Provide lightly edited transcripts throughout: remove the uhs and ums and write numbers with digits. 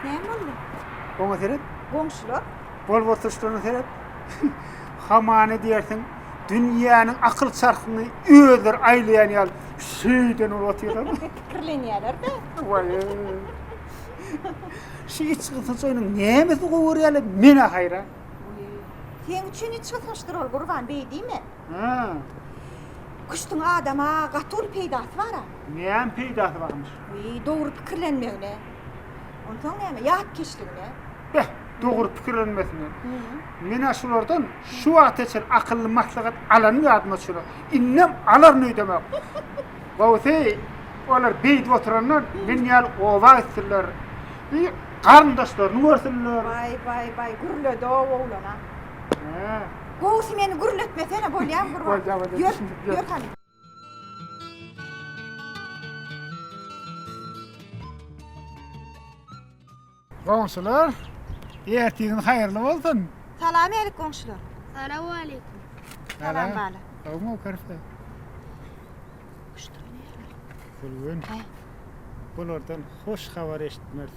Näme boldy? Oňa seret. Goňşular. Bolup oturyşlaryna seret. Hamana diýersiň, dünýäniň akyl çarhyny özleri aýlaýan ýaly şeýden bolup otyrlar. Pikirlenýärler-de. Waý. Şu içgysgynç oýnuň nämesini gowy görýärler, men-ä haýran. Seň üçin içgysgynçdyr ol, Gurban, beý diýme. Hä. Küştüň adama gaty uly peýdasy bar-a. Näme peýdasy barmyş? Wiý, dogry pikirlenmegine. Onsoň näme, ýatkeşligine. Beh, dogry pikirlenmesine. Men-ä şulardan şu wagta çenli akylly maslahat alanym ýadyma düşenok. Indem alaryn öýdemok. Gowusy, olar beýdip oturandan men ýaly oba gitsinler. Bir garyndaşlaryny görsünler. Baý, baý, baý, gürledi-ow oglan-a. Hä. Gowusy meni gürletmesene, bolýamy Gurban? Bolýar, bolýar. Ýör, ýör hany. Goňşular, ertiriň haýyrly bolsun! Salam älik goňşular. Salawaleýkim. Salam bala. Gowmy körpe? Gülgün. Bulardan hoş habar eşitmeris.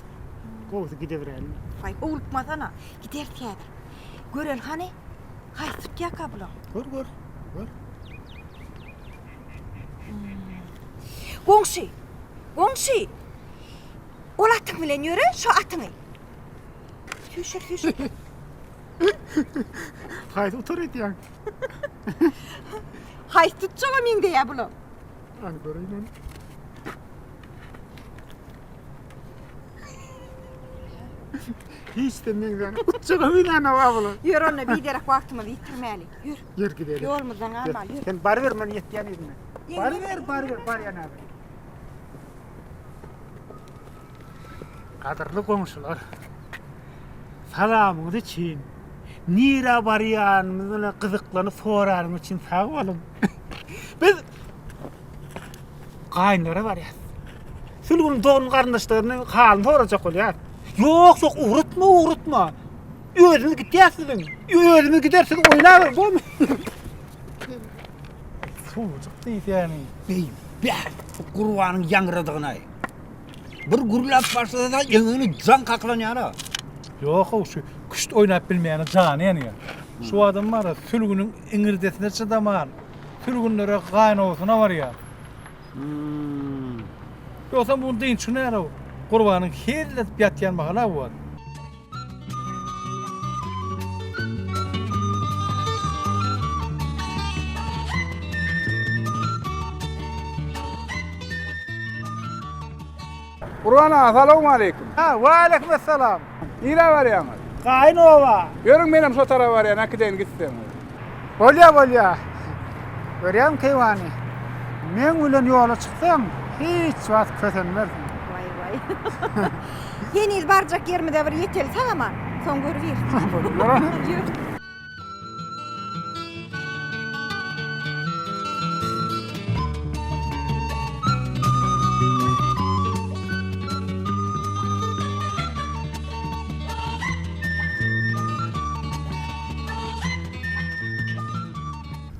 Gowusy gidebiräýeli. Waý, howlukmasana. Gideris häzir. Göreli hany, haýsy tutýarka bular? Gör, gör, gör. Goňşy, goňşy! Ol atyň bilen ýöre, şo atyňy. Süýşür, süýşür. Haýsy utar edýäň? Haýsy tutjaga meňzeýär bular? Hany göreýin ony. Hiç de meňzän. Utjaga meňzän bar bular. Ýör onda biderek wagtymyzy ýitirmäli. Ýör. Ýör gidelim. Ýolumyzdan galmaly, ýör. Sen baryber, men ýetýän yzyna. Baryber, baryber, barýan häzir. Gadyrly goňşular, salamyňyz üçin, nirä barýanymyz bilen gyzyklanyp soranyňyz üçin sag boluň. Biz gaýynlara barýas. Sülgün dogan garyndaşlarynyň halyny sorajak bolýar. Ýok, ýok, ugratma, ugratma. Özümiz gidýäs siziň. Özümiz gideris, siz oýnaber, bolmy? Suwjuk diýsäni. Beý, bäh, bu Gurbanyň ýaňradygyna-aý. Bir gürläp başlasa-da eňegine jaň kakylan ýaly-a. Ýok-ow, şu küşt oýnap bilmeýäne jany ýanýar. Şu adam bar-a, sülgüniň iňirdesine çydaman, sülgünlere gaýynobasyna barýar. Ýogsam bu dynç günär-ow. Gurbanyň hezil edip ýatýan mahaly-a bu wagt. Gurban aga salowmaleýkim. Ha, waleýkim essalam. Nirä barýaňyz? Gaýyn oba. Ýörüň menem şo taraba barýan, äkideýin gitseňiz. Bolýa, bolýa. Görýäňmi keýwany? Meň bilen ýola çyksaň, hiç wagt kösenmersiň. Waý, waý. Heniz barjak ýerimize bir ýeteli sag-aman, soň görübiris. Ýör.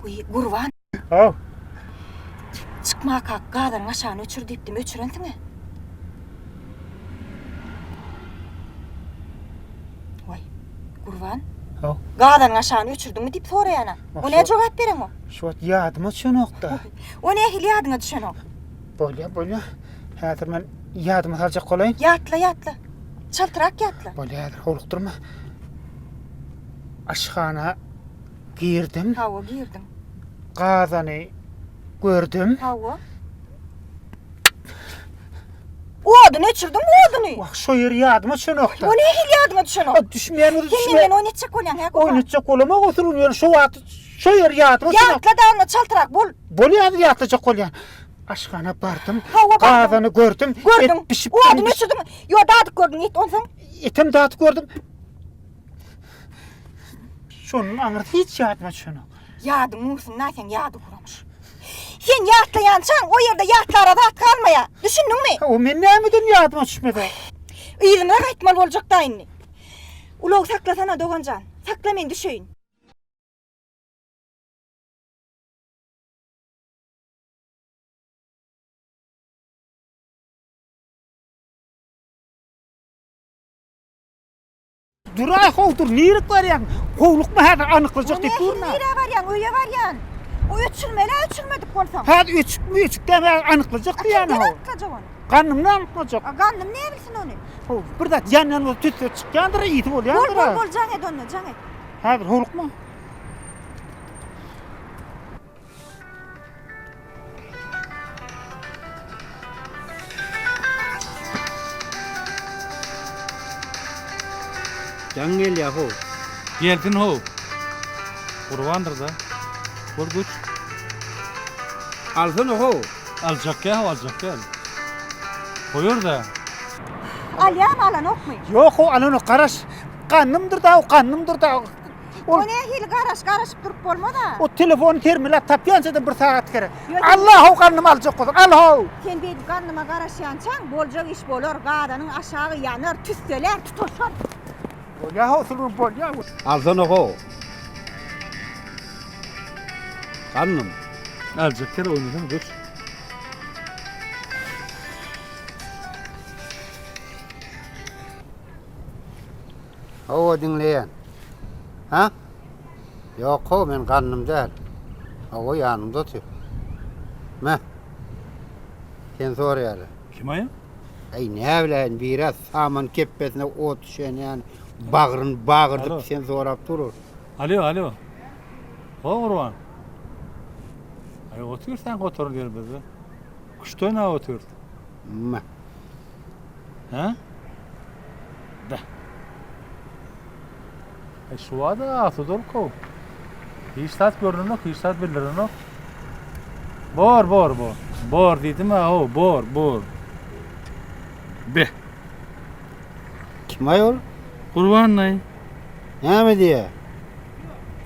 Wiý, Gurban. Haw. Çykmaka gazanyň aşagyny öçür diýipdim, öçürensiň-ä. Waý, Gurban. Haw. Gazanyň aşagyny öçürdiňmi diýip soraýan-a. O nä jogap bereňok? Şu wagt ýadyma düşenok-da. O nähili ýadyňa düşenok? Bolýa, bolýa. Häzir men ýadyma saljak bolaýyn. Ýatla, ýatla. Çaltrak ýatla. Bolýa, häzir howlukdyrma. Aşhana girdim. Hawa, girdiň. Gazany gördüm. Hawa. Oduny öçürdiňmi, oduny? Wah, şo ýeri ýadyma düşenok-da. O nähili ýadyňa düşenok? A, düşmeýän bolsa Sen düşmeýän. menden oýun etjek bolýaň, hä, Gurban? Oýun etjek bolamok, oturyň, ýöne şo wagt şo ýeri ýadyma düşenok. Ýatla-da onda, çaltrak bol. Bolýa, häzir ýatlajak bolýan. Aşhana bardym. Hawa, bardyň. Gazany gördüm. Gördüň. Et bişip Oduny öçürdiňmi? Ýo, dadyp gördüň, et onsoň. Etem dadyp gördüm. Şonuň aňyrsy hiç ýadyma düşenok. Ýadyň gursun-da seň ýady guramyş. Sen ýatlaýançaň o ýerde ýatlara zat galmaýar. Düşündiňmi? O men nämeden ýadyma düşmedi? Yzymyza gaýtmaly boljak-da indi. Ulagy saklasana doganjan. Sakla men düşeýin. Duraý how dur, nirik barýaň? Howlukma häzir anyklajak diýip durun-a. Nirä barýaň? Öýe barýan. O öçürmeli-ä öçürmedik bolsaň. Häzir öçükmi, öçük dälmi häzir anyklajak diýýän Kimden how. anyklajak ony? Gandymdan anyklajak. A Gandym näbilsin ony? How, bir zat ýanýan bolsa tüsse çykýandyr, ysy Bol, bolýandyr. bol, bol, jaň et onda, jaň et. Häzir howlukma. Jaň gelýär how. Gelsin how. Gurbandyr-da. Bol güç. Alsana how. Aljak ýa how aljak däl. Goýar-da. Alýamy alanokmy? Ýok how alanok garaş. Gandymdyr da gandymdyr da. O nähili garaş, garaşyp durup bolmaz-a. O telefony termelap tapýança-da bir sagat gerek. Ýok. Allah-how gandymy aljak bolsaň, al-how! Sen beýdip gandyma garaşýançaň, boljak iş bolar, gazanyň aşagy ýanar, tüsselär, tutaşar. Bolýa-how, Sülgün, bolýa. Alsana-how. Gandym. Aljak ýeri oýnasaň, geç. Hawa diňleýän. Ha? Ýok how men gandym däl. Hawa ýanymda otyr. Me. Seni soraýarlar. Kim aýa? Aý näbiläýin biri saman kepbesine ot düşen ýaly bagryn bagyrdyp seni sorap dur ol. Alýo alýo. Ho Gurban. Aý otyr sen gotaryl ýerimizde. Küşt oýnap otyrys. Me. Hä? Be. E şu wada asudalyk-ow. Hiç zat görnenok, hiç zat bildirenok. Bor, bor, bor. Bor diýdim-ä, how, bor, bor. Be. Kim aý ol? Gurban daýy. Näme diýýär?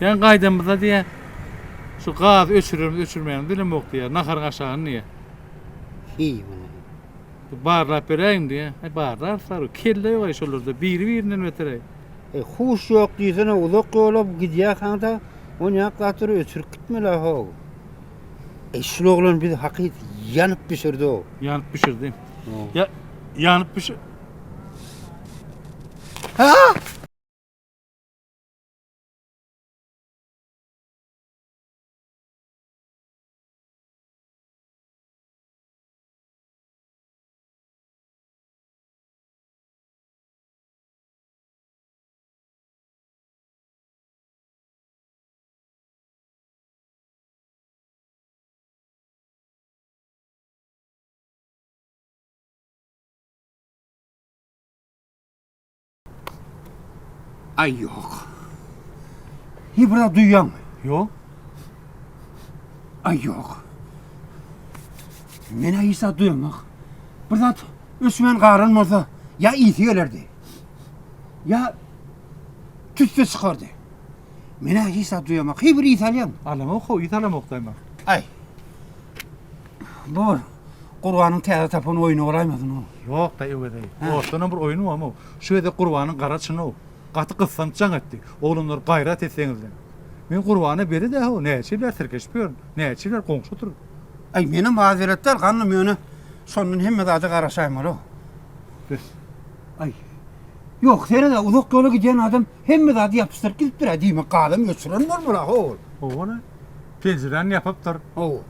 Ýa gaýdamyzda diýýär. Şu gazy öçürermiz, öçürmeýärmiz bilemok diýýär. Naharyň aşagyny diýýär. Hiý, muny. Barlap beräýiň diýýä. Aý barlarys-a, kelle ýok-aý şolarda, biri-birinden beter-aý. Eý, huş ýok diýsene, uzak ýola gidýärkaň-da, onýak zatlary öçürip gitmeli-ä how. Eý, şul oglan bizi hakyt ýanyp bişirdi-ow. Ýanyp bişirdi. Ýa, ýanyp bişir. Hä? Aý ýok. Hi bir zat duýýaňmy? Ýok. Aý ýok. Men-ä hiç zat duýamok. Bir zat öçmän galan bolsa, ýa ysy gelerdi. Ýa tüsse çykardy. Men-ä hiç zat duýamok. Hi bir ys alýaňmy? Alamok-how, ys alamok daýma. Aý. Bu bir Gurbanyň täze tapan oýny bolaýmasyn o? Ýok daýy Öwez-eý. Otdanam bir oýny barmy? Şu gezek Gurbanyň gara çyny-ow. Gaty gyssanyp jaň etdi. Oglanlar gaýrat etseňizläň. Men Gurbana beri-dä-how, näçe ýyl bäri tirkeşip ýörün. Näçe ýyl bäri goňşy oturyp. Aý, menem az belet däl, gandym, ýöne şondan hemme zada garaşaýmaly-ow. Bes. Aý, ýok, seret-ä, uzak ýola gidýän adam hemme zady ýapyşdyryp gidipdir-ä, diýmek, gazam öçüren bolmaly-a, ho-ol. Hawa-la. Penjiräni ýapypdyr. Hawa.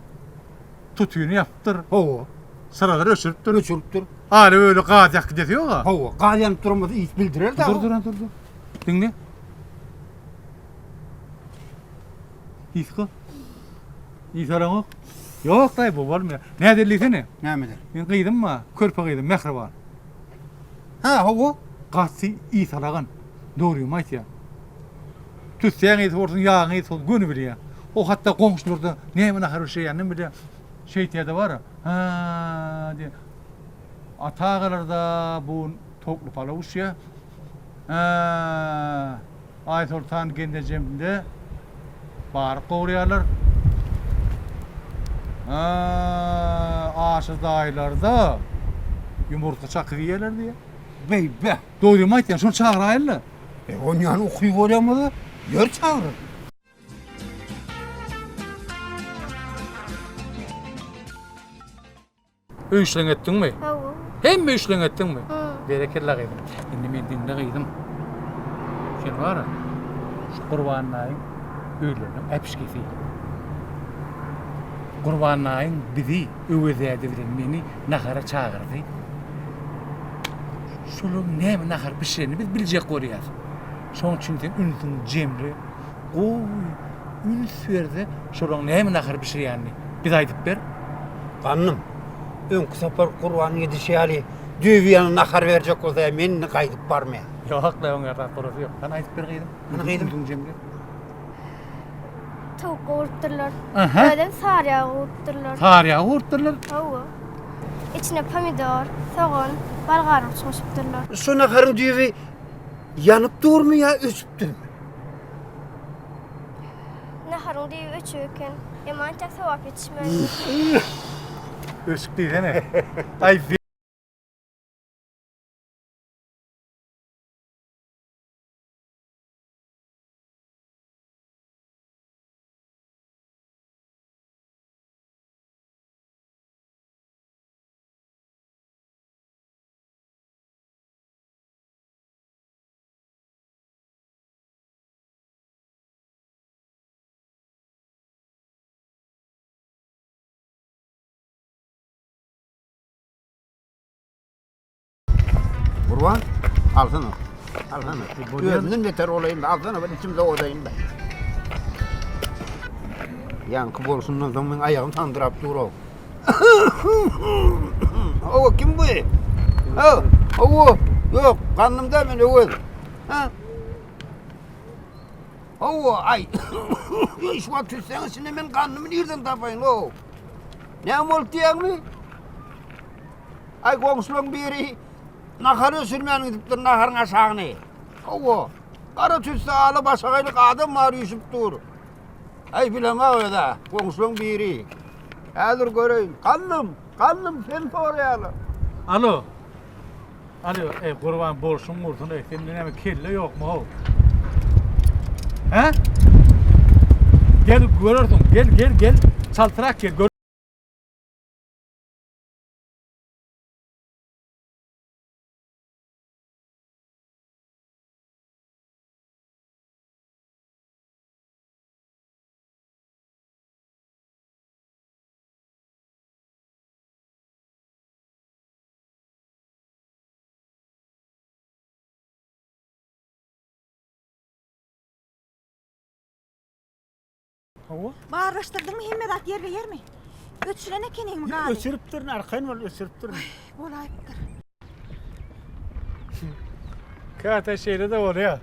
Tutyny ýapypdyr. Hawa. Syralary öçüripdir. Öçüripdir. Aly öli gaz ýakdy desi ýog-a. Hawa, gaz ýanyp duran bolsa ys bildirer-dä. Dur, dur, dur, dur. Diňle. Ysga. Ys alaňok. Ýok, daýy, bu bolmaýar. Nädeli diýsene? Näme eder? Meň gyzym bar, körpe gyzym, Mähriban. Hä, hawa. Gaty ys alagan. Dogrymy aýtýan. Tüssäň ysy bolsun, ýagyň ysy bolsun, göni bilýär. O hatda goňşularda näme nahar bişirýäninem bilýär. Şeýtýär-de bar-a, Hä-ä diýýär. Ata agalarda bu gün towukly palaw bişýär. Hä-ä, Aýsoltan gelnejemde baryk gowurýarlar. Hä-ä, Aşyr daýylarda ýumurtga çakyp iýýärler diýýär. Beý-be! Dogrymy aýtýan, şony çagyraýyn-la. E, onýan uky bolýamyz-a, ýör çagyr. Öý işleňi etdiňmi? Hawa. Hemme işleňi etdiňmi? Hı. Berekella gyzym. Indi meni diňle gyzym. Sen bar-a, şu Gurban daýyň öýleriniň äpişgesi. Gurban daýyň bizi, Öwez däde bilen meni nahara çagyrdy. Şolaryň näme nahar bişirenini biz biljek bolýas. Şonuň üçin sen ünsüňi jemle, gowy üns ber-de, şolaryň näme nahar bişirýänini bize aýdyp ber. Gandym, öňki sapar Gurbanyň edişi ýaly düýbi ýaly nahar berjek bolsa, men indi gaýdyp barmaýan. Ýok-la, oňa zat bolasy ýok. Hany aýdyp ber gyzym. Hany gyzym. Ünsüňi jemle. Towuk gowrupdyrlar. Aha. Özem sary ýag gowrupdyrlar. Sary ýag gowrupdyrlar? Hawa. Içine pomidor, sogan, balgarwuç goşupdyrlar. Şu naharyň düýbi ýanyp durmy ýa öçüpdirmi? Naharyň düýbi öçük eken. Emma entek sowap ýetişmändir. Öçük diýsene. Aý, Gurban, alsana. Alsana. Özünden beter bolaýyn da, alsana bir içim sowadaýyn da. Ýaňky bolşundan soň meň aýagym sandyrap dur-ow. Owa, kim bu? Ha, owa, ýok, gandym da men Öwez. Ha? Owa, aý. Şu wagt tüssäň içinde men gandymy nirden tapaýyn, ow? Näme bolup diýýäňmi? Aý goňşulaň biri nahar öçürmän gidipdir naharyň aşagyny. Hawa, gara tüsse ala başagaýlyk adam bar üýşüp dur. Aý bilemok özä, goňşulaň biri. Häzir göreýin. Gandym, Gandym seni soraýarlar. Alo. Alo, eý Gurban bolşuň gursun eý, sende näme kelle ýokmy how? Hä? Gel görersiň, gel gel gel, çaltrak gel. Gör Hawa. Barlaşdyrdyňmy hemme zat ýerbe ýermi? Öçüren ekeniňmi gazy? Öçüripdirin, arkaýyn bol, öçüripdirin. Bolaýypdyr. Käte şeýle-de bolýar.